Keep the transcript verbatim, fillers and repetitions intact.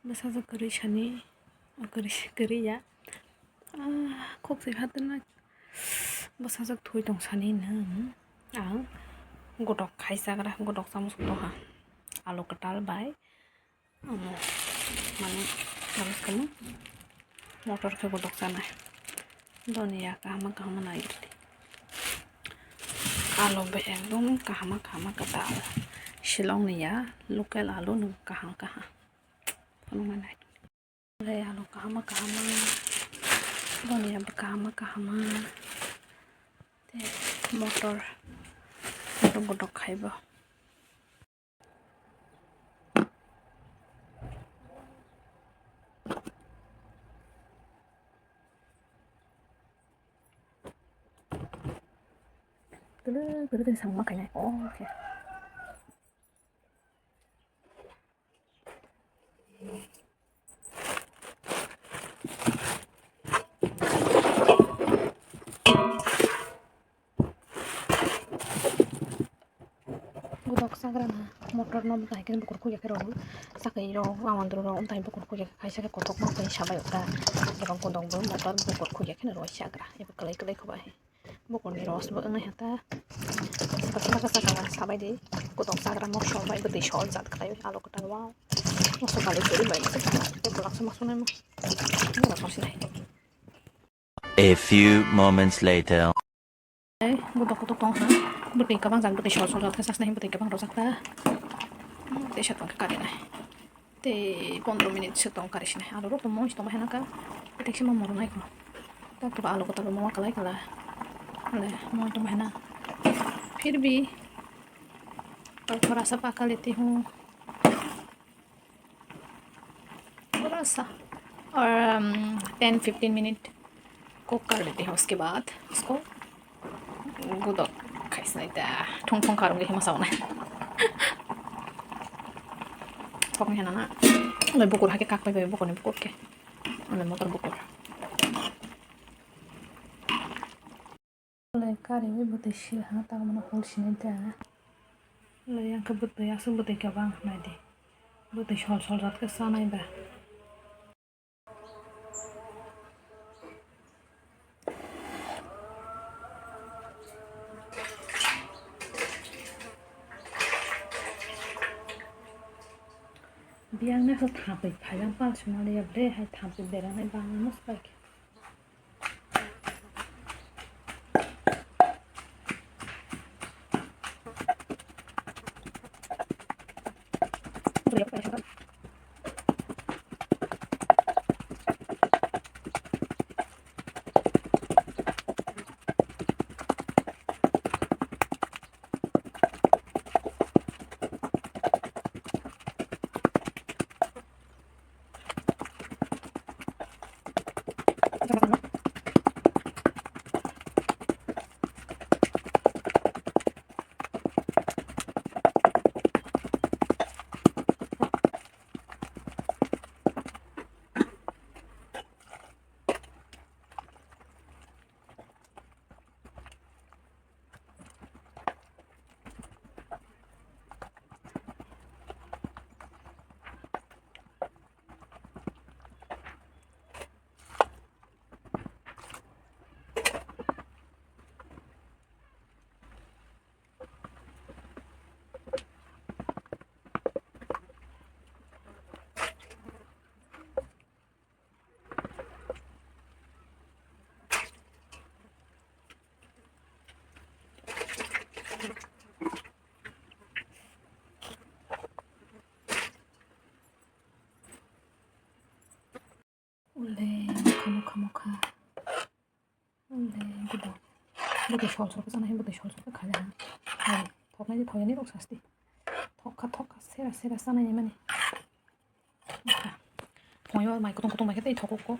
Bwsajwk kwrwi sani, kwrwi, kwrwi ya. Ah, khok se hatwna bwsajwk thwi tong sani nwng. Ang godok khai chagra, godok chamung tongha. Alu kwtal bai, omo, mane, mane kwmwi motor khe godok chanai. Doniya kaham kaham nai. Alu bai ekdom kaham kaham kwtal. Shillong ni ya, local alu nwng kaham kaham. Phunuknai nai. Tei ano kahama kahama, boni abo kahama kahama. Tei motor, motor godok khai bo. Tulu, tulu, tulu, sama kainai. Oh, okay. Godok chagra na motor no bahai khe bukur khuya khe rw, sakai rw, awandru rw, umtai bukur khuya khe kaisa khe kothok ma khe sabai ta, borok godok bo motor bukur khuya khe rw chagra, ebo kwlai kwlai khe bai. Bukurni rosbo wngnai ha ta. Saka saka saka sabai di. Godok chagra mokso bai bwtwi sol jat khlai alo kwtal, wow. Mokso kali kwrwi bai. Tei kwlak se mokso nai mo. Ni rok mokso nai. A few moments later. Ai, godok kotor tong ha. Bwtwi kwbang jat bwtwi sol sol jat khe sasnai bwtwi kwbang rojak ta. Tei sa tong khe kari nai. Tei pondro minute se tong kari sinai. Alu rok tongmo tongma hai nangkha. Tei se ma moro nai kho. Ta to alu kwtal mo kalai kala. Ale mo tongma hai na. फिर भी और थोड़ा सा पका लेती हूँ। थोड़ा सा। और, अम, ten fifteen minute कुक कर लेती हूँ। उसके बाद उसको Godok khai sinai ta, thung thung kharwng khe hima sawnai. Thokni hwnna na, le bukur hai khe kak pai bai bukurni bukur khe, le motor bukur. Le kari bai bwtwi sil ha, ta mano hol sinai ta. Le yang khe bwtwi aswk bwtwi kwbang nai di, bwtwi sol sol jat khe chanai ba. Biyang nai khe thampui phaijak pal swnaliya bre hai thampui beranai bangma swbai khe. Ule, mokha, mokha, mokha. Ule, gudok. Bwtwi sol sol khe chanai, bwtwi sol sol khe khaina. Hai, thoknai de thoyani rok sasti. Thokha, thokha, sera, sera chanai mani. Thoyo mai kutung kutung bai khe tei thokok ko.